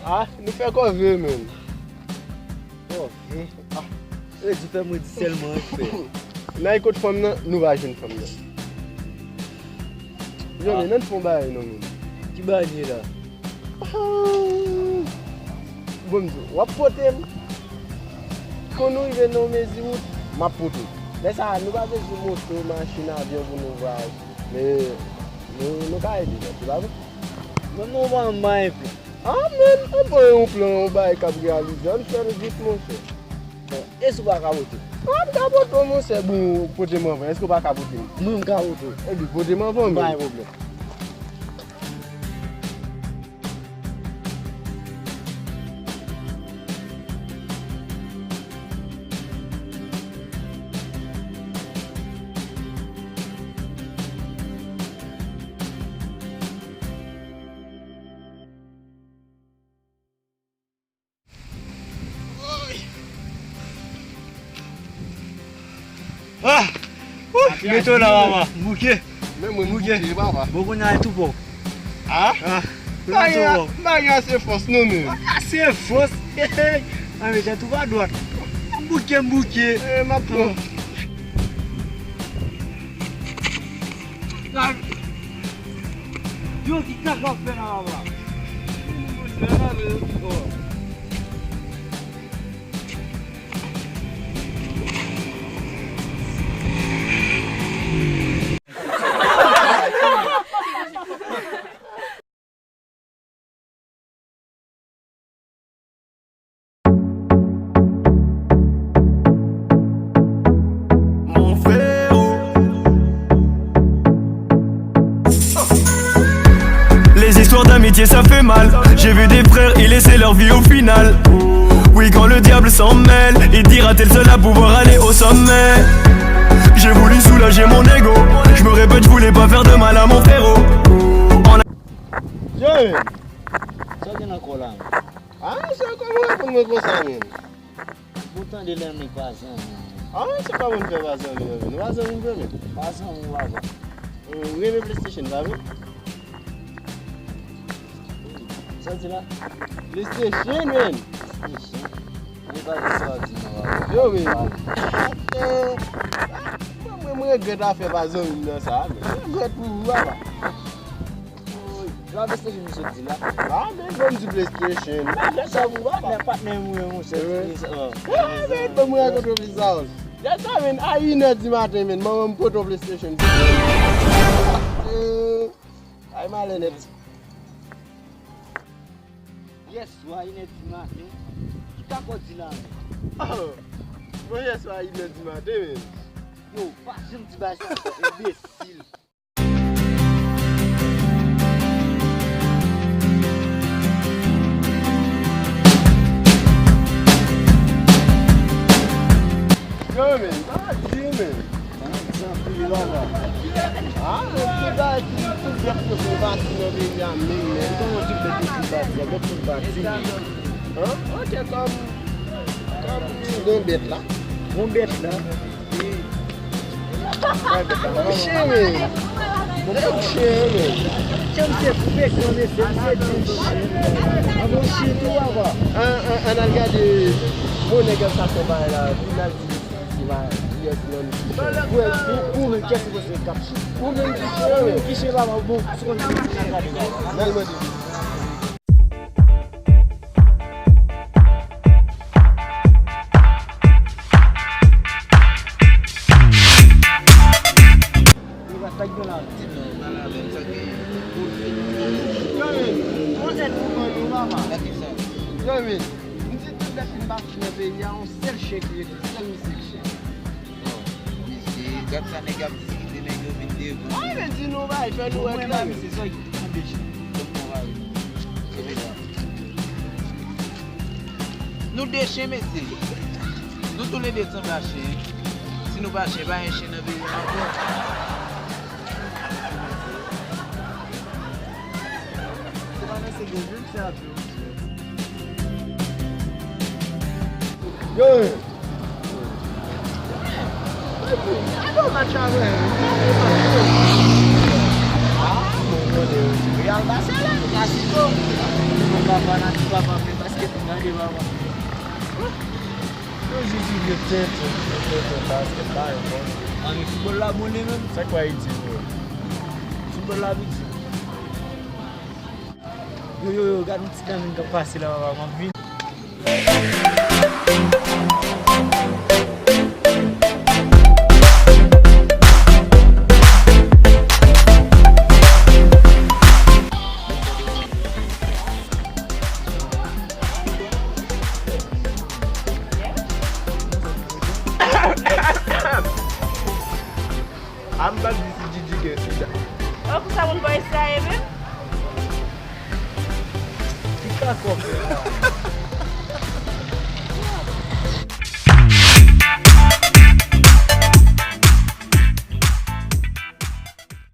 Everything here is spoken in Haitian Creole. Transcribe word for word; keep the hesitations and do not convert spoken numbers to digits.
Ah, nou fè kòve, menm. Kòve? Ah. Redi fè mwen di sèlman an fè. Nan kot fanm nan, nou pa jwenn fanm nan. Yo, men, nan fon bagay non, menm. Ki bagay li ye la? Ah. Bon, m di w, w ap pote m. Kon nou rive nan yon mezi wout, m ap pote w. Lè sa a, nou pa bezwen moto, machin, avyon pou nou vwayaje. Men, nou, nou ka ede nèg, se pa vre? Menm nou pa anba enpe. Ah, men, ann pran yon plan, yon bagay k ap reyalize. Ann fè l vit, monchè. Bon, èske w pa ka pote m? Ah, m ka pote w, monchè. Bon, pote m anvan. Èske w pa ka pote m? Mwen, m ka pote w. Epi, pote m anvan, men. Pa gen pwoblèm. Ah! Ouh, mete w la, mama. M bouke. Menm mwen, m bouke, papa. Bon, kounye a, e tou bon. Ah? Ah, kounye a, tou bon. M pa gen ase fòs, non, menm. Ase fòs? Hey, hey. Ah, men tèt ou pa dwat. M bouke, m bouke. Eh, m ap pran. Yo, ki kaka w ap fè la, papa? Mon frérot. Les histoires d'amitié, ça fait mal. J'ai vu des frères y laisser leur vie au final. Oui, quand le diable s'en mêle, il dira t'es le seul à pouvoir aller au sommet. J'ai voulu soulager mon ego. Je me répète, je voulais pas faire de mal à mon frérot. Yo, men. Sa w gen nan kò w la, men? Ah, se kòman w reponn mwen konsa, menm? Ou tande lè nèg pa zanmi w. Ah, se kòman n fè pa zanmi, non, men? Nou pa zanmi vre, menm. Pa zanmi w, papa. Ou renmen PlayStation, pa vre? Sa w di la? PlayStation, menm. PlayStation. Ou pa di sa w di, non, papa. Yo, men. Mwen, mwen, mwen regrèt afè pa zanmi m nan sa, men. Mwen regrèt pou ou, papa. Woy, se pa PlayStation misye t di la. Ah, men bon, m di PlayStation. Patnè, patnè mwen, monchè. Ah, men bon, mwen rakonte w plis sa. Yè swa, men, a inè di maten, men, manman m pote yon PlayStation. Eh, ay, malè nèt. Yè swa, inè di maten. Ki kaka w di la, men? Oh, bon, yè swa, inè di maten, men. Yo, pa janm di bagay sa ankò, enbesil. Yo, men, sa di, men. Ah, men, tout bagay ki, tout bèt yo fin bati nan peyi a, men, men. Kòman tout bèt yo fin bati a? Bèt fin bati. Hein? Ok, kòm, kòm gon bèt la. Gon bèt la. Gon chen, men. Gon chen, men. Chen se pou pekan, mesye, misye di chen. An gon chen tou, papa. An, an, ann al gade, bon, nèg ap sa fè bagay la, pou n al di li se bagay, yes, non. Ou, ou, ou menm, kiyès ou panse k ap chen? Ou menm ki chen, ou menm ki chen, papa, bon, sou konn ki chen, n al gade, papa. N al mande li. Yo, men, m di tout bèt fin bati nan peyi a, yon sèl chen ki rete, sèl misye k chen. Bon, mesye, gad sa nèg ap diskite, nèg yo vin devan. Ah, men di nou bay, fè nou wè klè. Mesye, sa ki de chen. Nou de chen, mesye. Nou toulede sanble a chen. Si nou pa chen, pa gen chen nan peyi a ankò. Se pa nan se gen jwenn se ap yo. Yo, gade yon match avè. Ah, bon, bon, Real Barcelone, Clasico. Mwen pa fanatik, papa, men basket, m gade, papa. Yo jis vye tenten, vye tenten basket la, yo bon. Ann, foutbòl la bon li menm. Sa k pa iti, bro? Foutbòl la piti. Yo, yo, yo, gad yon ti gang k ap pase la, papa, m ap vini. A m pa di si Gigi gen sida. Oh, pou sa moun pa eseye menm? Ki ka kòfè la?